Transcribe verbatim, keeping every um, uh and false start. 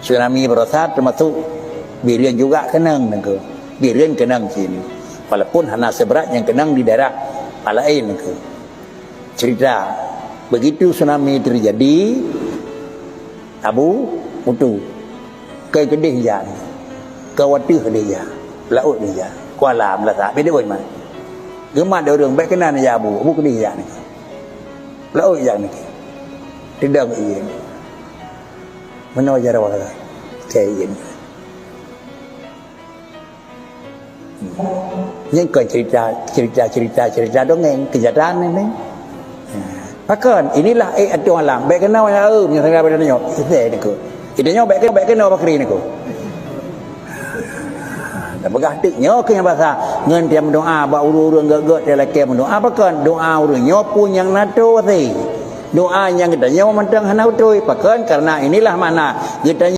Tsunami baroesa teumasok Bireuen juga keunong nangku. Bireuen keunong sini. Walaupun hana seberat nyang keunong di daerah laén nangku. Cerita, begitu tsunami terjadi, Abu Putu, ke keudeh jak, ke wateuh keudeh jak, laôt keudeh jak, kuala meulasak, beda oi man. Geumat ureuëng, bèk keunan jak Abu, Abu keudeh jak nangku. Laôt jak nangku. Teudong ié. Meunoe jaroe kayém. Nyan kon cerita, cerita, cerita, cerita dongeng, kenyataan ini. Pakon, inilah eh aturan alam. Bèk keunoe nyang eu, meunyoe sagai pada nyoe. Isai niko. Kita nyoe bèk keunoe, bèk keunoe bakri niko. Dah peugah teuk nyoe keu nyang basa. Ngon tiang meudoa bak ureuëng-ureuëng gèt-gèt tiang lakèe meudoa. Pakon, doa ureuëng nyoe pun nyang na tho wasi. Doa nyang geutanyoe mantong hana beutôi. Pakon, karena inilah makna geutanyoe